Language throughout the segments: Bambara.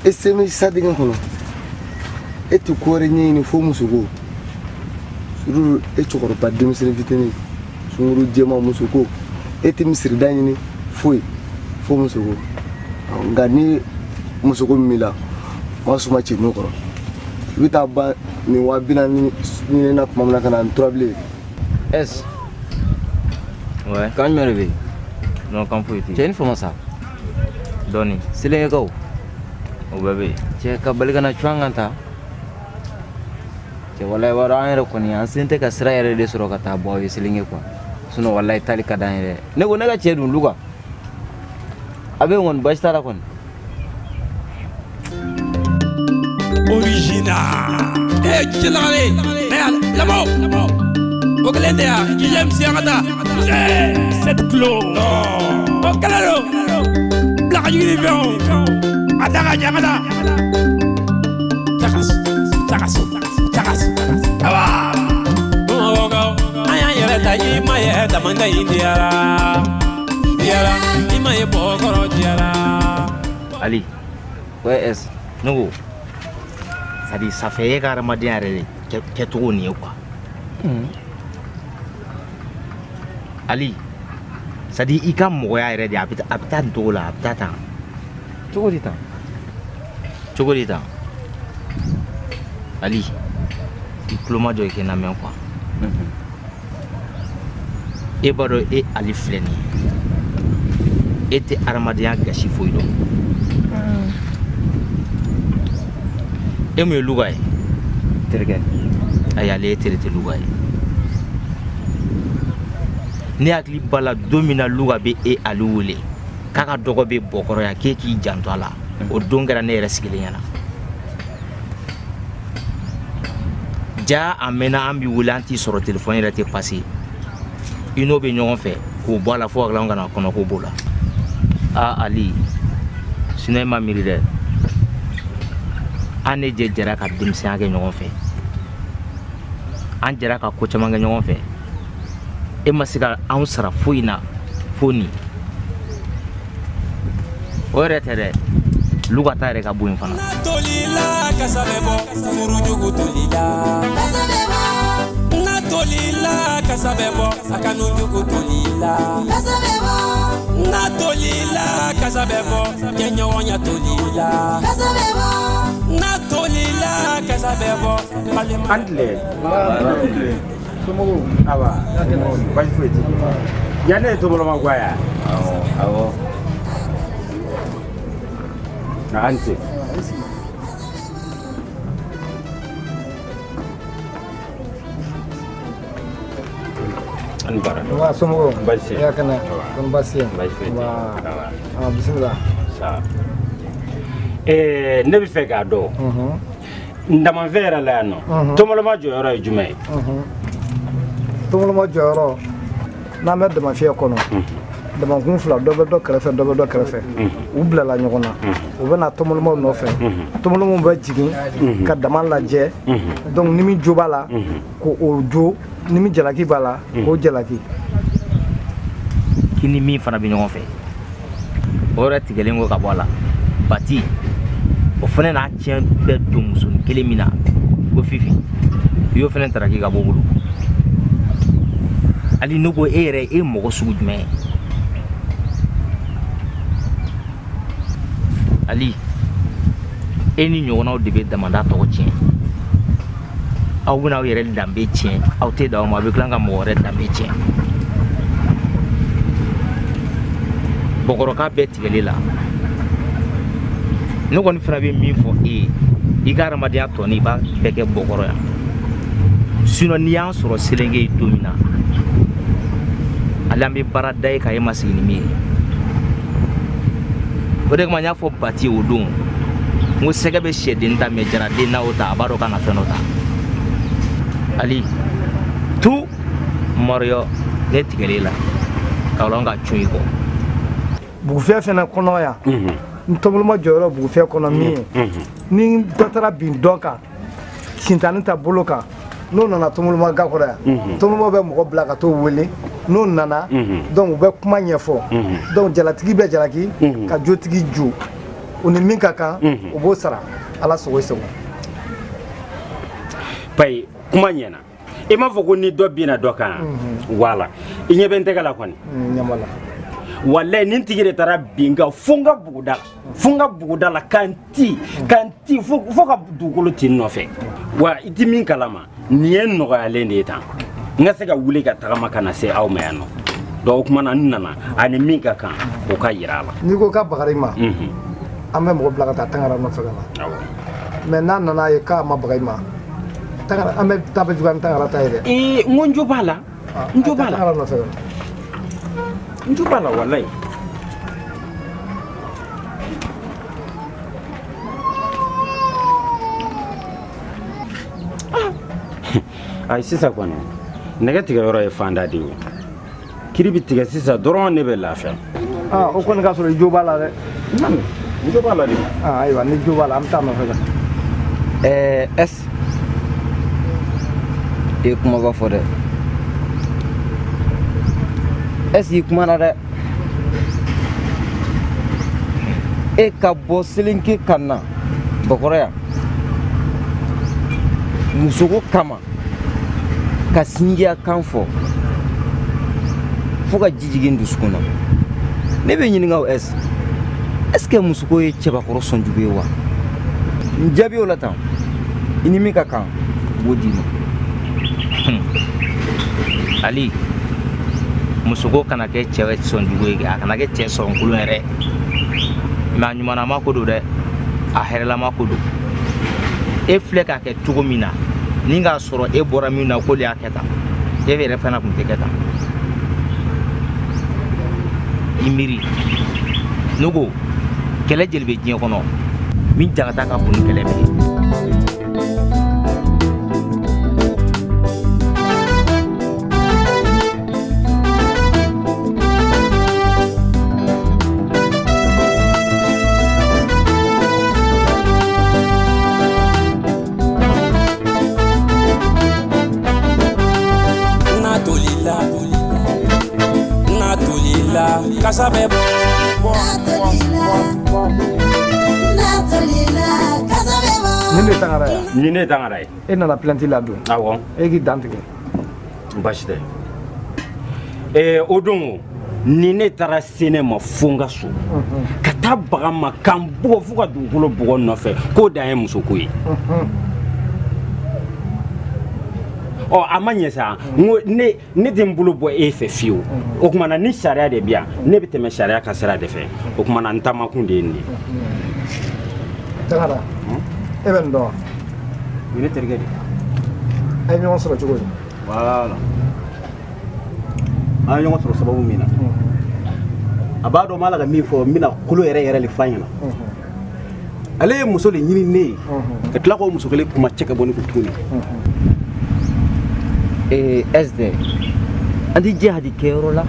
E sen bɛ sa dingɛ kɔnɔ, e tɛ ko wɛrɛ ɲɛɲini fo musoko. Surtout e cɛkɔrɔba denmisɛnnin fitinin, sunkuru jɛman, musoko. E tɛ misirida ɲini foyi fo musoko. Nka ni musoko min b'i la, ma suma ci n'o kɔrɔ, i bɛ taa ban nin 40 000 ɲini na tuma min na ka na ni turabilen ye. S. Ouais. Kan jumɛn de bɛ yen? Non, kan foyi tɛ. Cɛ, ni fama sa. Dɔɔni. Selenkɛkaw. O bɛɛ bɛ yen. Cɛ, ka bali ka na cun an kan ta. Cɛ, walayi, b'a dɔn an yɛrɛ kɔni an sen tɛ ka sira yɛrɛ de sɔrɔ ka taa bɔ aw ye Selenge quoi. Sinon walayi taali ka d'an ye dɛ. Ne ko ne ka cɛ dun Luka. A bɛ yen kɔni, baasi t'a la kɔni. Original. Eh, DJ Lagare. Eh, lamɔ. O kelen tɛ yan. DJ MC an ka taa. Cette clos. O kɛlɛ don. Bila ka jigin ni fɛnw. A da ka jɛ, an ka taa. Cakas, cakas, cakas. Awa. Bamakɔkaw, an y'an yɛrɛ ta i ma ye damanda in diyara. Diyara, i ma ye bɔkɔrɔ diyara. Ali. Ouais, S. Ne ko c'est à dire ça fait e ka adamadenya yɛrɛ de kɛcogo nin ye quoi. Ali, c'est à dire i ka mɔgɔya yɛrɛ de a bɛ taa nin cogo la, a bɛ taa tan. Cogo di tan? Cogo di tan? Ali, i tulo majɔ, i kɛ n lamɛn quoi. E b'a dɔn, e Ali filɛ nin ye, e tɛ adamadenya gasi foyi dɔn. E mun ye Luka ye? Terikɛ. Ayi, ale e teri tɛ Luka ye. Ne hakili b'a la don min na Luka bɛ e Ali wele k'a ka dɔgɔ bɛ Bɔkɔrɔ yan, k'e k'i janto a la, o don kɛra ne yɛrɛ sigilen ɲɛna. Ja a mɛnna, an b'i wele, an t'i sɔrɔ, telefɔni yɛrɛ tɛ pase. I n'o bɛ ɲɔgɔn fɛ k'o bɔ a la fo ka tila ka na kɔnɔko b'o la. Aa Ali, sinon e ma miiri dɛ. An ne jɛ jɛra ka denmisɛnya kɛ ɲɔgɔn fɛ, an jɛra ka ko caman kɛ ɲɔgɔn fɛ. E ma se ka anw sara foyi na fo nin. O yɛrɛ tɛ dɛ, Luka ta yɛrɛ ka bon yen fana. Tolila kasa bɛ bɔ, furujugu tolila. N'a tolila kasa bɛ bɔ, a kanujugu tolila. N'a tolila kasa bɛ bɔ, jɛɲɔgɔnya tolila. N'a tolila kasa bɛ bɔ, balima. An tile. Somɔgɔw. Awa. Baasi foyi tɛ. Yan ne ye tɔmɔlɔma guwa ye. Awɔ. An tɛ. An bara. Wa somɔgɔw. Baasi tɛ. Ya kɛnɛ. Kɔni baasi tɛ. Baasi foyi tɛ. Wa. Awa. Ah, bisimila. Sa. Ne bɛ fɛ k'a dɔn. Ndamanfɛ yɛrɛ la yan nɔ. Tɔmɔlɔma jɔyɔrɔ ye jumɛn ye? Tɔmɔlɔma jɔyɔrɔ, n'an bɛ damafiyɛ kɔnɔ, damankun fila, dɔ bɛ dɔ kɛrɛfɛ, dɔ bɛ dɔ kɛrɛfɛ, u bilala ɲɔgɔn na, u bɛ na tɔmɔlɔmaw nɔfɛ. Tɔmɔlɔmaw bɛ jigin ka dama lajɛ. Donc ni min jo b'a la, k'o jo, ni min jalaki b'a la, k'o jalaki. K'i ni min fana bɛ ɲɔgɔn fɛ, o yɛrɛ tigɛlen kɔ ka bɔ a la, Bati o fana n'a tiɲɛ bɛɛ don musonin kelen min na ko Fifi, i y'o fana taraki ka bɔ o bolo. Ali, ne ko e yɛrɛ, e mɔgɔ sugu jumɛn ye? Ali, e ni ɲɔgɔnnaw de bɛ damanda tɔgɔ tiɲɛ. Aw bɛna aw yɛrɛ danbe tiɲɛ, aw tɛ dan o ma, aw bɛ tila ka mɔgɔ wɛrɛ danbe tiɲɛ. Bɔkɔrɔka bɛɛ tigɛli la, ne kɔni fana bɛ min fɔ e ye, i ka adamadenya tɔ ni i b'a bɛɛ kɛ Bɔkɔrɔ yan. Sinon n'i y'an sɔrɔ Selenge ye don min na, hali an bɛ baara da e kan, e ma sigi ni min ye. O de kama n y'a fɔ Bati ye o don, n ko sɛgɛ bɛ sɛden ta, mɛ jaraden n'a y'o ta, a b'a dɔn k'a na fɛn dɔ ta. Ali tu Mario, ne tigɛlen la ka lɔn ka cun i kɔ. Bugufiyɛ fɛnɛ kɔnɔ yan, n tɔmɔlɔma jɔyɔrɔ bugufiyɛ kɔnɔ min ye, ni dɔ taara bin dɔ kan, sintani ta bolo kan, n'o nana tɔmɔlɔma ga kɔrɔ yan, tɔmɔlɔma bɛ mɔgɔ bila ka t'o wele. N'o nana, donc u bɛ kuma ɲɛfɔ. Donc jalatigi bɛ jalaki ka jotigi jo. U ni min ka kan, u b'o sara. Ala sago i sago. Payi, kuma ɲɛna. I m'a fɔ ko ni dɔ binna dɔ kan, wala i ɲɛ bɛ n tɛgɛ la kɔni. Ɲɛ b'a la. Walayi, nin tigi de taara bin n kan fo n ka buguda la, fo n ka buguda la, ka n ti, ka n ti fo ka dugukolo ti n nɔfɛ. Wa i ti min kalama, nin ye n nɔgɔyalen de ye tan, n ka se ka wuli ka tagama ka na se aw ma yan nɔ. Donc o kuma na, n nana, a ni min ka kan, o ka yira a la. N'i ko k'a bagara i ma, an bɛ mɔgɔ bila ka taa Tangara nɔfɛ ka na. Mais n'a nana ye k'a ma baga i ma, Tangara, an bɛ taa bɛ juguya ni Tangara ta ye dɛ. Ee, n ko n jo b'a la, n jo b'a la. Tangara nɔfɛ ka na. N jo b'a la walayi. Ayi, sisan kɔni, nɛgɛ tigɛ yɔrɔ ye fanda de ye. Kiri bɛ tigɛ sisan dɔrɔn, ne bɛ lafiya. Aa, o kɔni ka sɔrɔ i jo b'a la dɛ. N jo b'a la de. Aa, ayiwa, ni jo b'a la, an bɛ taa nɔfɛ ka. Ɛɛ, S, i ye kumaba fɔ dɛ. S, i kumana dɛ. E ka bɔ Selenke ka na Bakɔrɔ yan musoko kama, ka sinjiya kan fɔ fo ka ji jigin dusukun na. Ne bɛ ɲininka o, S, est ce que musoko ye cɛbakɔrɔ sɔnjugu ye wa? N jaabi o la tan. I ni min ka kan, n b'o d'i ma. Ali, musoko kana kɛ cɛ sɔnjugu ye, a kana kɛ cɛ sɔnkolon yɛrɛ. Mais a ɲumanama ko don dɛ, a hɛrɛlama ko don. E filɛ k'a kɛ cogo min na, ni k'a sɔrɔ e bɔra min na k'olu y'a kɛ tan, e yɛrɛ fana tun tɛ kɛ tan. I miiri ne ko, kɛlɛ jeli bɛ diɲɛ kɔnɔ min jagata ka bon ni kɛlɛ bɛɛ ye? N'a tolila, n'a tolila, kasa bɛ bɔ. Nin de ye Tangara ye. Nin ne ye Tangara ye. E nana plainte la don. Awɔ. E k'i dan tigɛ. Baasi tɛ. O don o, ni ne taara se ne ma fo n ka so, ka taa baga ma, ka n bugɔ fo ka dugukolo bugɔ nɔfɛ, k'o dan ye musoko ye. Ɔ, a ma ɲɛ sa. N ko ne tɛ n bolo bɔ e fɛ fiyewu. O tuma na, ni sariya de bɛ yan, ne bɛ tɛmɛ sariya ka sira de fɛ. O tuma na, n taamakun de ye nin ye. Tangara, e bɛ nin dɔn wa? Nin ne terikɛ de. A ye ɲɔgɔn sɔrɔ cogo di? Voilà, an ye ɲɔgɔn sɔrɔ sababu min na, a b'a dɔn n b'a la ka min fɔ. N bɛna kolo yɛrɛ yɛrɛ de f'a ɲɛna. Ale ye muso de ɲini ne ye, ka tila k'o muso kelen kuma cɛ ka bɔ ne kun tuguni. Ee, SD, an tɛ jihadi kɛyɔrɔ la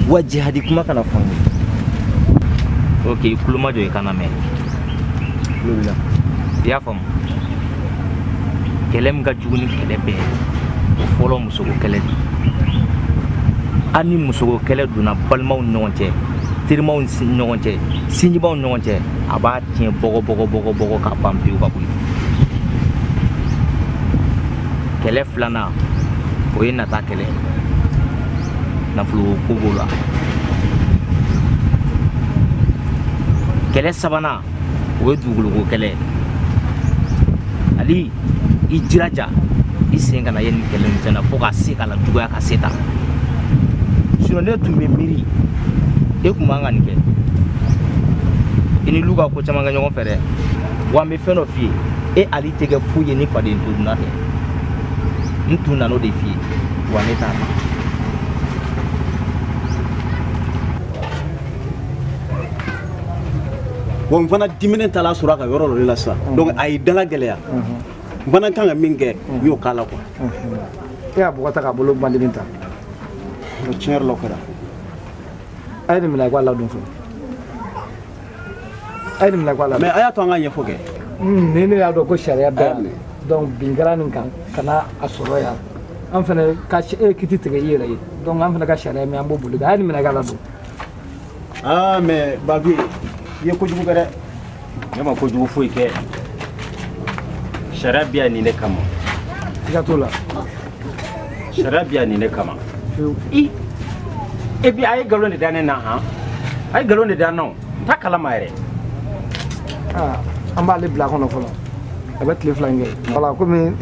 wa, jihadi kuma kana fɔ an ye. Ok, i tulo majɔ, i kana mɛn. Tulo b'i la. I y'a faamu, kɛlɛ min ka jugu ni kɛlɛ bɛɛ ye, o fɔlɔ, musoko kɛlɛ de. Hali ni musoko kɛlɛ donna balimaw ni ɲɔgɔn cɛ, terimaw ni ɲɔgɔn cɛ, sinjibaw ni ɲɔgɔn cɛ, a b'a tiɲɛ bɔgɔ bɔgɔ bɔgɔ bɔgɔ k'a ban pewu ka bɔ yen. Kɛlɛ filanan, o ye nata kɛlɛ ye. Nafolo ko b'o la. Kɛlɛ sabanan, o ye dugukoloko kɛlɛ ye. Ali, i jilaja i sen kana ye nin kɛlɛ nin fɛn na fo ka se ka la juguya ka se ta. Sinon ne tun bɛ miiri e tun man ka nin kɛ. I ni Lu ka ko caman kɛ ɲɔgɔn fɛ dɛ. Wa n bɛ fɛn dɔ f'i ye, e Ali tɛ kɛ foyi ye ni faden to dunna tɛ. N tun nan'o de f'i ye, wa ne t'a la. Bon, n fana diminen taara sɔrɔ a ka yɔrɔ dɔ de la sisan. Donc a y'i dala gɛlɛya. N fana kan ka min kɛ, n y'o k'a la quoi. E y'a bugɔ ta k'a bolo bandimi ta. Tiɲɛ yɛrɛ la, o kɛra. A ye nin minɛ, a k'a ladon fɔlɔ. A ye nin minɛ, k'a ladon. Mais a y'a to an ka ɲɛfɔ kɛ. Ni ne y'a dɔn ko sariya bɛ yan, donc bin kɛra nin kan ka na a sɔrɔ yan, an fana ka e ye kiti tigɛ i yɛrɛ ye, donc an fana ka sariya min, an b'o boli kan. A ye nin minɛ, k'a ladon. Ah, mais Babi. I ye kojugu kɛ dɛ. Ne ma kojugu foyi kɛ. Sariya bi yan nin de kama. Siga t'o la. Sariya bi yan nin de kama. I et puis a ye nkalon de da ne na han. A ye nkalon de da n na o. N t'a kalama yɛrɛ. Aa, an b'ale bila kɔnɔ fɔlɔ. A bɛ tile 2 in kɛ. Voilà, komi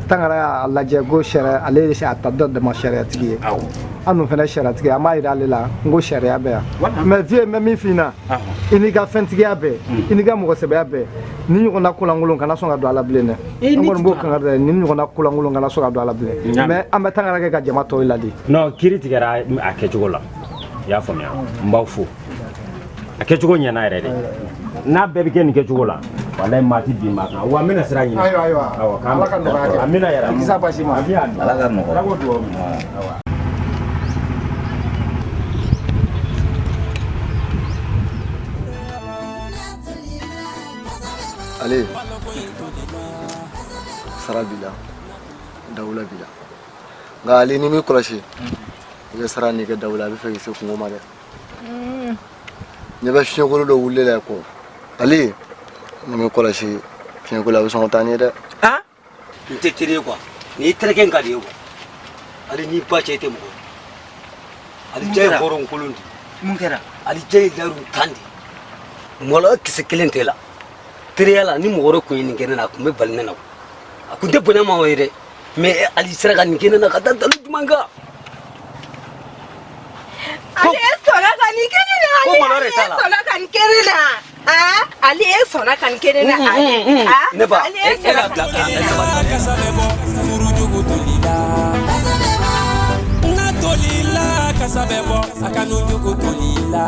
Tangara y'a lajɛ ko sariya, ale ye a ta dɔ dama sariyatigi ye. Awɔ. An dun fana ye sariyatigi ye, an b'a yira ale la n ko sariya bɛ yan. Mais vieux, n bɛ min f'i ɲɛna, i n'i ka fɛntigiya bɛɛ, i n'i ka mɔgɔsɛbɛya bɛɛ, ni ɲɔgɔnna kolankolon kana sɔn ka don a la bilen dɛ. An kɔni b'o kangari da ni ɲɔgɔnna kolankolon kana sɔn ka don a la bilen. Mais an bɛ Tangara kɛ ka jama tɔw ladi. Non, kiiri tigɛra a kɛcogo la. I y'a faamuya? N b'aw fo. A kɛcogo ɲɛna yɛrɛ de. N'a bɛɛ bɛ kɛ nin kɛcogo la, walayi maa tɛ bin maa kan. Wa n bɛna sira ɲini. Ayiwa, ayiwa. Awɔ, k'an Ala ka nɔgɔya kɛ. Amina yɛrɛ. I kisa basi ma. Ala ka nɔgɔya. Ala k'o dugawu minɛ. Awɔ. Ale sara b'i la, dawula b'i la, nka ale n'i m'i kɔlɔsi i ka sara n'i ka dawula, a bɛ fɛ k'i se kungo ma dɛ. Ɲɛ bɛ fiɲɛkolo dɔ wulilen la kɔ, ale n'i m'i kɔlɔsi fiɲɛkolo a bɛ sɔn ka taa n'i ye dɛ. N tɛ teri ye quoi, nin y'i terikɛ in ka di ye quoi. Hali n'i ba cɛ, i tɛ mɔgɔ ye. Alijɛ ye hɔrɔn kolon de. Mun kɛra? Alijɛ ye layiru tan de, maloya kisɛ kelen tɛ la teriya la. Ni mɔgɔ wɛrɛ kun ye nin kɛ ne na, a kun bɛ bali ne na, a kun tɛ bonya ma o ye dɛ. Mais ali sera ka nin kɛ ne na ka da dalu jumɛn kan? Ale sɔnna ka nin kɛ ne na. Ko malo Ale de t'a la. sɔnna ka nin kɛ ne na. Ah, ale sɔnna ka nin kɛ ne na. Ale, ah, Ne ba, ale e sɔnna ka ka bila nin kɛ ne na. Kasa bɛ bɔ furujugu toli la. N'a tolila, kasa bɛ bɔ a ka nujugu toli la.